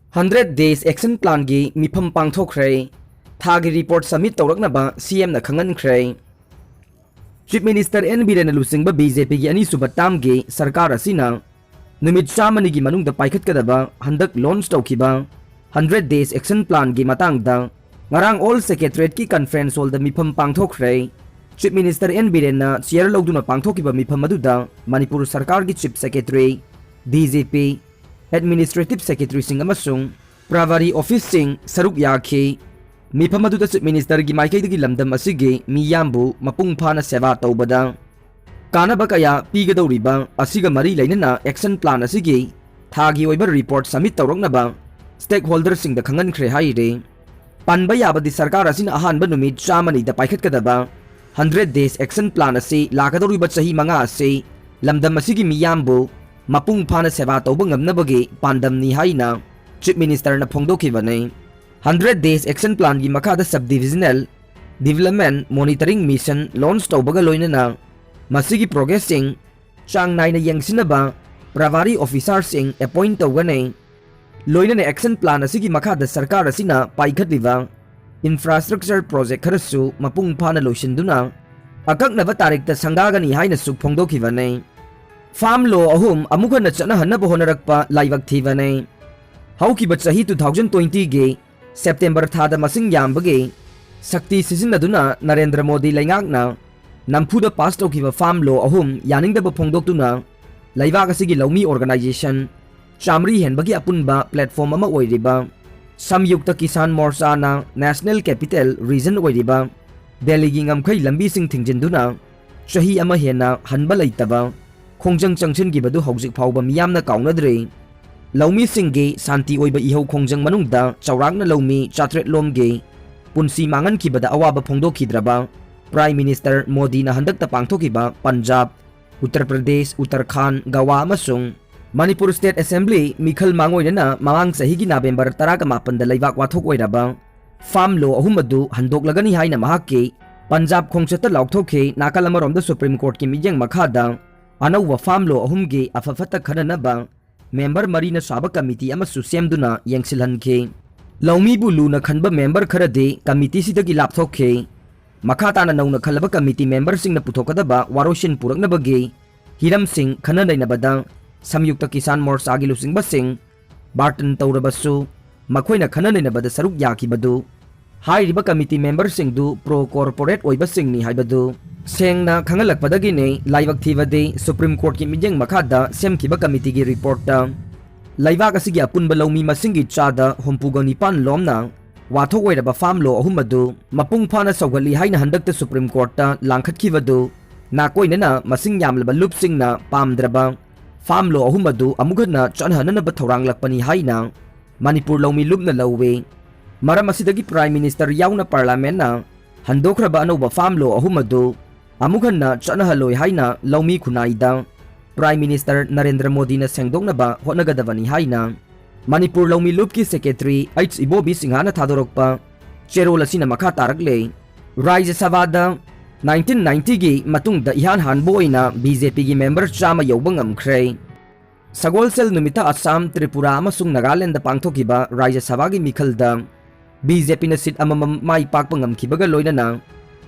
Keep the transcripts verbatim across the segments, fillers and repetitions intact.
Hundred Days Action Planꯒꯤ ꯃꯤꯐꯝ ꯄꯥꯡꯊꯣꯛꯈ꯭ꯔꯦ꯫ ꯊꯥꯒꯤ report submit ꯇꯧꯔꯛꯅꯕ CMꯅ ꯈꯪꯍꯟꯈ꯭ꯔꯦ꯫ Chief Minister N. ꯕꯤꯔꯦꯟꯅ ꯂꯨꯆꯤꯡꯕ BJPꯒꯤ ꯑꯅꯤꯁꯨꯕ termꯒꯤ ꯁꯔꯀꯥꯔ ꯑꯁꯤꯅ ꯅꯨꯃꯤꯠ ꯆꯥꯝꯃꯅꯤꯒꯤ ꯃꯅꯨꯡꯗ ꯄꯥꯏꯈꯠꯀꯗꯕ ꯍꯟꯗꯛ launch ꯇꯧꯈꯤꯕ Hundred Days Action Planꯒꯤ ꯃꯇꯥꯡꯗ ꯉꯔꯥꯡ All Secretariatꯀꯤ conference hallꯗ ꯃꯤꯐꯝ ꯄꯥꯡꯊꯣꯛꯈ꯭ꯔꯦ꯫ Chief Minister N. ꯕꯤꯔꯦꯟꯅ chair ꯂꯧꯗꯨꯅ ꯄꯥꯡꯊꯣꯛꯈꯤꯕ ꯃꯤꯐꯝ ꯑꯗꯨꯗ ꯃꯅꯤꯄꯨꯔ ꯁꯔꯀꯥꯔꯒꯤ Chief Secretary, DGP, Administrative Secretaryꯁꯤꯡ ꯑꯃꯁꯨꯡ Pravari Officeꯁꯤꯡ ꯁꯔꯨꯛ ꯌꯥꯈꯤ꯫ ꯃꯤꯐꯝ ꯑꯗꯨꯗ Chief Ministerꯒꯤ ꯃꯥꯏꯀꯩꯗꯒꯤ ꯂꯝꯗꯝ ꯑꯁꯤꯒꯤ ꯃꯤꯌꯥꯝꯕꯨ ꯃꯄꯨꯡ ꯐꯥꯅ ꯁꯦꯕꯥ ꯇꯧꯕꯗ ꯀꯥꯟꯅꯕ ꯀꯌꯥ ꯄꯤꯒꯗꯧꯔꯤꯕ ꯑꯁꯤꯒ ꯃꯔꯤ ꯂꯩꯅꯅ action plan ꯑꯁꯤꯒꯤ ꯊꯥꯒꯤ ꯑꯣꯏꯕ report submit ꯇꯧꯔꯛꯅꯕ stakeholderꯁꯤꯡꯗ ꯈꯪꯍꯟꯈ꯭ꯔꯦ ꯍꯥꯏꯔꯤ꯫ ꯄꯟꯕ ꯌꯥꯕꯗꯤ ꯁꯔꯀꯥꯔ ꯑꯁꯤꯅ ꯑꯍꯥꯟꯕ ꯅꯨꯃꯤꯠ ꯆꯥꯝꯃꯅꯤꯗ ꯄꯥꯏꯈꯠꯀꯗꯕ Hundred Days Action Plan ꯑꯁꯤ ꯂꯥꯛꯀꯗꯧꯔꯤꯕ ꯆꯍꯤ ꯃꯉꯥ ꯑꯁꯤ ꯂꯝꯗꯝ ꯑꯁꯤꯒꯤ ꯃꯤꯌꯥꯝꯕꯨ ꯃꯄꯨꯡ ꯐꯥꯅ ꯁꯦꯕꯥ ꯇꯧꯕ ꯉꯝꯅꯕꯒꯤ ꯄꯥꯟꯗꯝꯅꯤ ꯍꯥꯏꯅ Chief Ministerꯅ ꯐꯣꯡꯗꯣꯛꯈꯤꯕꯅꯤ꯫ Hundred Days Action Planꯒꯤ ꯃꯈꯥꯗ Sub Divisional Development Monitoring Mission launch ꯇꯧꯕꯒ ꯂꯣꯏꯅꯅ ꯃꯁꯤꯒꯤ progressꯁꯤꯡ ꯆꯥꯡ ꯅꯥꯏꯅ ꯌꯦꯡꯁꯤꯟꯅꯕ Pravari Officerꯁꯤꯡ appoint ꯇꯧꯒꯅꯤ꯫ ꯂꯣꯏꯅꯅ action plan ꯑꯁꯤꯒꯤ ꯃꯈꯥꯗ ꯁꯔꯀꯥꯔ ꯑꯁꯤꯅ ꯄꯥꯏꯈꯠꯂꯤꯕ infrastructure project ꯈꯔꯁꯨ ꯃꯄꯨꯡ ꯐꯥꯅ ꯂꯣꯏꯁꯤꯟꯗꯨꯅ ꯑꯀꯛꯅꯕ ꯇꯥꯔꯤꯛꯇ ꯁꯪꯒꯥꯒꯅꯤ ꯍꯥꯏꯅꯁꯨ ꯐꯣꯡꯗꯣꯛꯈꯤꯕꯅꯤ꯫ Farm Law ꯑꯍꯨꯝ ꯑꯃꯨꯛ ꯍꯟꯅ ꯆꯠꯅꯍꯟꯅꯕ ꯍꯣꯠꯅꯔꯛꯄ ꯂꯥꯏꯕꯛ ꯊꯤꯕꯅꯤ꯫ ꯍꯧꯈꯤꯕ ꯆꯍꯤ two thousand twentyꯒꯤ September ꯊꯥꯗ ꯃꯁꯤꯡ ꯌꯥꯝꯕꯒꯤ ꯁꯛꯇꯤ ꯁꯤꯖꯤꯟꯅꯗꯨꯅ ꯅꯔꯦꯟꯗ꯭ꯔ ꯃꯣꯗꯤ ꯂꯩꯉꯥꯛꯅ ꯅꯝꯐꯨꯗ pass ꯇꯧꯈꯤꯕ Farm Law ꯑꯍꯨꯝ ꯌꯥꯅꯤꯡꯗꯕ ꯐꯣꯡꯗꯣꯛꯇꯨꯅ ꯂꯩꯕꯥꯛ ꯑꯁꯤꯒꯤ ꯂꯧꯃꯤ organisation ꯆꯥꯃꯔꯤ ꯍꯦꯟꯕꯒꯤ ꯑꯄꯨꯟꯕ platform ꯑꯃ ꯑꯣꯏꯔꯤꯕ Samyukta Kisan ꯃꯣꯔꯆꯥꯅ National Capital Region ꯑꯣꯏꯔꯤꯕ ꯗꯦꯜꯂꯤꯒꯤ ꯉꯝꯈꯩ ꯂꯝꯕꯤꯁꯤꯡ ꯊꯤꯡꯖꯤꯟꯗꯨꯅ ꯆꯍꯤ ꯑꯃ ꯍꯦꯟꯅ ꯍꯟꯕ ꯂꯩꯇꯕ ꯈꯣꯡꯖꯪ ꯆꯪꯁꯤꯟꯈꯤꯕꯗꯨ ꯍꯧꯖꯤꯛ ꯐꯥꯎꯕ ꯃꯤꯌꯥꯝꯅ ꯀꯥꯎꯅꯗ꯭ꯔꯤ꯫ ꯂꯧꯃꯤꯁꯤꯡꯒꯤ ꯁꯥꯟꯇꯤ ꯑꯣꯏꯕ ꯏꯍꯧ ꯈꯣꯡꯖꯪ ꯃꯅꯨꯡꯗ ꯆꯥꯎꯔꯥꯛꯅ ꯂꯧꯃꯤ ꯆꯥꯇ꯭ꯔꯦꯠ ꯂꯣꯝꯒꯤ ꯄꯨꯟꯁꯤ ꯃꯥꯡꯍꯟꯈꯤꯕꯗ ꯑꯋꯥꯕ ꯐꯣꯡꯗꯣꯛꯈꯤꯗ꯭ꯔꯕ Prime Minister ꯃꯣꯗꯤꯅ ꯍꯟꯗꯛꯇ ꯄꯥꯡꯊꯣꯛꯈꯤꯕ ꯄꯟꯖꯥꯕ, ꯎꯠꯇꯔ ꯄ꯭ꯔꯗꯦꯁ, ꯎꯠꯇꯔꯈꯥꯟ, ꯒꯋꯥ ꯑꯃꯁꯨꯡ ꯃꯅꯤꯄꯨꯔ State Assembly ꯃꯤꯈꯜ ꯃꯥꯡꯑꯣꯏꯅꯅ ꯃꯃꯥꯡ ꯆꯍꯤꯒꯤ November ꯇꯔꯥꯒ ꯃꯥꯄꯟꯗ ꯂꯩꯕꯥꯛ ꯋꯥꯊꯣꯛ ꯑꯣꯏꯔꯕ Farm Law ꯑꯍꯨꯝ ꯑꯗꯨ ꯍꯟꯗꯣꯛꯂꯒꯅꯤ ꯍꯥꯏꯅ ꯃꯍꯥꯛꯀꯤ ꯄꯟꯖꯥꯕ ꯈꯣꯡꯆꯠꯇ ꯂꯥꯎꯊꯣꯛꯈꯤ꯫ ꯅꯥꯀꯜ ꯑꯃꯔꯣꯝꯗ Supreme Courtꯀꯤ ꯃꯤꯠꯌꯦꯡ ꯃꯈꯥꯗ ꯑꯅꯧꯕ Farm Law ꯑꯍꯨꯝꯒꯤ ꯑꯐ ꯐꯠꯇ ꯈꯟꯅꯅꯕ member ꯃꯔꯤꯅ ꯁꯥꯕ committee ꯑꯃꯁꯨ ꯁꯦꯝꯗꯨꯅ ꯌꯦꯡꯁꯤꯜꯍꯟꯈꯤ꯫ ꯂꯧꯃꯤꯕꯨ ꯂꯨꯅ ꯈꯟꯕ member ꯈꯔꯗꯤ committeeꯁꯤꯗꯒꯤ ꯂꯥꯞꯊꯣꯛꯈꯤ꯫ ꯃꯈꯥ ꯇꯥꯅ ꯅꯧꯅ ꯈꯜꯂꯕ committee memberꯁꯤꯡꯅ ꯄꯨꯊꯣꯛꯀꯗꯕ ꯋꯥꯔꯣꯏꯁꯤꯟ ꯄꯨꯔꯛꯅꯕꯒꯤ ꯍꯤꯔꯝꯁꯤꯡ ꯈꯟꯅ ꯅꯩꯅꯕꯗ ꯁꯝꯌꯨꯛꯇ ꯀꯤꯁꯥꯟ ꯃꯣꯔꯆꯥꯒꯤ ꯂꯨꯆꯤꯡꯕꯁꯤꯡ ꯕꯥꯔꯇꯟ ꯇꯧꯔꯕꯁꯨ, ꯃꯈꯣꯏꯅ ꯈꯟꯅ ꯅꯩꯅꯕꯗ ꯁꯔꯨꯛ ꯌꯥꯈꯤꯕꯗꯨ ꯍꯥꯏꯔꯤꯕ committee memberꯁꯤꯡꯗꯨ pro corporate ꯑꯣꯏꯕꯁꯤꯡꯅꯤ ꯍꯥꯏꯕꯗꯨ ꯁꯦꯡꯅ ꯈꯪꯍꯜꯂꯛꯄꯗꯒꯤꯅꯤ꯫ ꯂꯥꯏꯕꯛ ꯊꯤꯕꯗꯤ, Supreme Courtꯀꯤ ꯃꯤꯠꯌꯦꯡ ꯃꯈꯥꯗ ꯁꯦꯝꯈꯤꯕ committeeꯒꯤ reportꯇ ꯂꯩꯕꯥꯛ ꯑꯁꯤꯒꯤ ꯑꯄꯨꯟꯕ ꯂꯧꯃꯤ ꯃꯁꯤꯡꯒꯤ ꯆꯥꯗ ꯍꯨꯝꯐꯨꯒ ꯅꯤꯄꯥꯟ ꯂꯣꯝꯅ ꯋꯥꯊꯣꯛ ꯑꯣꯏꯔꯕ farm law ꯑꯍꯨꯝ ꯑꯗꯨ ꯃꯄꯨꯡ ꯐꯥꯅ ꯁꯧꯒꯠꯂꯤ ꯍꯥꯏꯅ ꯍꯟꯗꯛꯇ Supreme Courtꯇ ꯂꯥꯡꯈꯠꯈꯤꯕꯗꯨ ꯅꯥꯀꯣꯏꯅꯅ ꯃꯁꯤꯡ ꯌꯥꯝꯂꯕ ꯂꯨꯞꯁꯤꯡꯅ ꯄꯥꯝꯗ꯭ꯔꯕ farm law ꯑꯍꯨꯝ ꯑꯗꯨ ꯑꯃꯨꯛ ꯍꯟꯅ ꯆꯠꯅꯍꯟꯅꯅꯕ ꯊꯧꯔꯥꯡꯂꯛꯄꯅꯤ ꯍꯥꯏꯅ ꯃꯅꯤꯄꯨꯔ ꯂꯧꯃꯤ ꯂꯨꯞꯅ ꯂꯧꯏ꯫ ꯃꯔꯝ ꯑꯁꯤꯗꯒꯤ Prime Minister ꯌꯥꯎꯅ Parliamentꯅ ꯍꯟꯗꯣꯛꯈ꯭ꯔꯕ ꯑꯅꯧꯕ farm law ꯑꯍꯨꯝ ꯑꯗꯨ ꯑꯃꯨꯛ ꯍꯟꯅ ꯆꯠꯅꯍꯜꯂꯣꯏ ꯍꯥꯏꯅ ꯂꯧꯃꯤ ꯈꯨꯟꯅꯥꯏꯗ Prime Minister ꯅꯔꯦꯟꯗ꯭ꯔ ꯃꯣꯗꯤꯅ ꯁꯦꯡꯗꯣꯛꯅꯕ ꯍꯣꯠꯅꯒꯗꯕꯅꯤ ꯍꯥꯏꯅ ꯃꯅꯤꯄꯨꯔ ꯂꯧꯃꯤ ꯂꯨꯞꯀꯤ secretary ꯑꯩꯆ ꯏꯕꯣꯕꯤ ꯁꯤꯡꯍꯥꯅ ꯊꯥꯗꯣꯔꯛꯄ ꯆꯦꯔꯣꯜ ꯑꯁꯤꯅ ꯃꯈꯥ ꯇꯥꯔꯛꯂꯦ꯫ ꯔꯥꯖ꯭ꯌ ꯁꯚꯥꯗ nineteen ninetyꯒꯤ ꯃꯇꯨꯡꯗ ꯏꯍꯥꯟ ꯍꯥꯟꯕ ꯑꯣꯏꯅ BJPꯒꯤ member ꯆꯥꯝꯃ ꯌꯧꯕ ꯉꯝꯈ꯭ꯔꯦ꯫ ꯁꯒꯣꯜꯁꯦꯜ ꯅꯨꯃꯤꯠꯇ ꯑꯁꯥꯝ, ꯇ꯭ꯔꯤꯄꯨꯔꯥ ꯑꯃꯁꯨꯡ ꯅꯥꯒꯥꯂꯦꯟꯗ ꯄꯥꯡꯊꯣꯛꯈꯤꯕ ꯔꯥꯖ꯭ꯌ ꯁꯚꯥꯒꯤ ꯃꯤꯈꯜꯗ BJPꯅ seat ꯑꯃꯃꯝ ꯃꯥꯏ ꯄꯥꯛꯄ ꯉꯝꯈꯤꯕꯒ ꯂꯣꯏꯅꯅ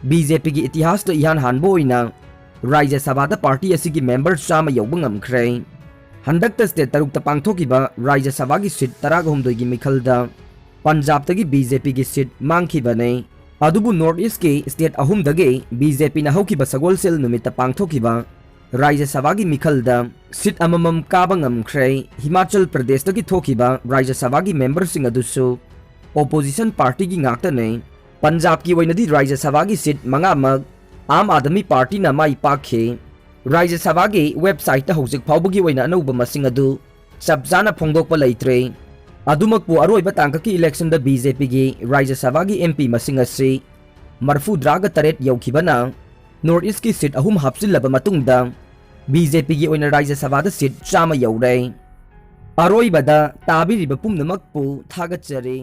BJPꯒꯤ ꯏꯇꯤꯍꯥꯁꯇ ꯏꯍꯥꯟ ꯍꯥꯟꯕ ꯑꯣꯏꯅ ꯔꯥꯖ꯭ꯌ ꯁꯚꯥꯗ party ꯑꯁꯤꯒꯤ member ꯆꯥꯝꯃ ꯌꯧꯕ ꯉꯝꯈ꯭ꯔꯦ꯫ ꯍꯟꯗꯛꯇ state ꯇꯔꯨꯛꯇ ꯄꯥꯡꯊꯣꯛꯈꯤꯕ ꯔꯥꯖ꯭ꯌ ꯁꯚꯥꯒꯤ seat ꯇꯔꯥꯍꯨꯝꯗꯣꯏꯒꯤ ꯃꯤꯈꯜꯗ ꯄꯟꯖꯥꯕꯇꯒꯤ BJPꯒꯤ seat ꯃꯥꯡꯈꯤꯕꯅꯤ꯫ ꯑꯗꯨꯕꯨ North Eastꯀꯤ state ꯑꯍꯨꯝꯗꯒꯤ BJPꯅ ꯍꯧꯈꯤꯕ ꯁꯒꯣꯜꯁꯦꯜ ꯅꯨꯃꯤꯠꯇ ꯄꯥꯡꯊꯣꯛꯈꯤꯕ ꯔꯥꯖ꯭ꯌ ꯁꯚꯥꯒꯤ ꯃꯤꯈꯜꯗ seat ꯑꯃꯃꯝ ꯀꯥꯕ ꯉꯝꯈ꯭ꯔꯦ꯫ ꯍꯤꯃꯥꯆꯜ ꯄ꯭ꯔꯗꯦꯁꯇꯒꯤ ꯊꯣꯛꯈꯤꯕ ꯔꯥꯖ꯭ꯌ ꯁꯚꯥꯒꯤ memberꯁꯤꯡ ꯑꯗꯨꯁꯨ opposition partyꯒꯤ ꯉꯥꯛꯇꯅꯤ꯫ ꯄꯟꯖꯥꯕꯀꯤ ꯑꯣꯏꯅꯗꯤ ꯔꯥꯖ꯭ꯌ ꯁꯚꯥꯒꯤ seat ꯃꯉꯥꯃꯛ ꯑꯥꯝ ꯑꯥꯗꯃꯤ partyꯅ ꯃꯥꯏ ꯄꯥꯛꯈꯤ꯫ ꯔꯥꯖ꯭ꯌ ꯁꯚꯥꯒꯤ websiteꯇ ꯍꯧꯖꯤꯛ ꯐꯥꯎꯕꯒꯤ ꯑꯣꯏꯅ ꯑꯅꯧꯕ ꯃꯁꯤꯡ ꯑꯗꯨ ꯆꯞ ꯆꯥꯅ ꯐꯣꯡꯗꯣꯛꯄ ꯂꯩꯇ꯭ꯔꯦ꯫ ꯑꯗꯨꯃꯛꯄꯨ ꯑꯔꯣꯏꯕ ꯇꯥꯡꯀꯛꯀꯤ electionꯗ BJPꯒꯤ ꯔꯥꯖ꯭ꯌ ꯁꯚꯥꯒꯤ MP ꯃꯁꯤꯡ ꯑꯁꯤ ꯃꯔꯐꯨꯇꯔꯥꯒ ꯇꯔꯦꯠ ꯌꯧꯈꯤꯕꯅ North Eastꯀꯤ seat ꯑꯍꯨꯝ ꯍꯥꯞꯆꯤꯜꯂꯕ ꯃꯇꯨꯡꯗ BJPꯒꯤ ꯑꯣꯏꯅ ꯔꯥꯖ꯭ꯌ ꯁꯚꯥꯗ seat ꯆꯥꯝꯃ ꯌꯧꯔꯦ꯫ ꯑꯔꯣꯏꯕꯗ ꯇꯥꯕꯤꯔꯤꯕ ꯄꯨꯝꯅꯃꯛꯄꯨ ꯊꯥꯒꯠꯆꯔꯤ꯫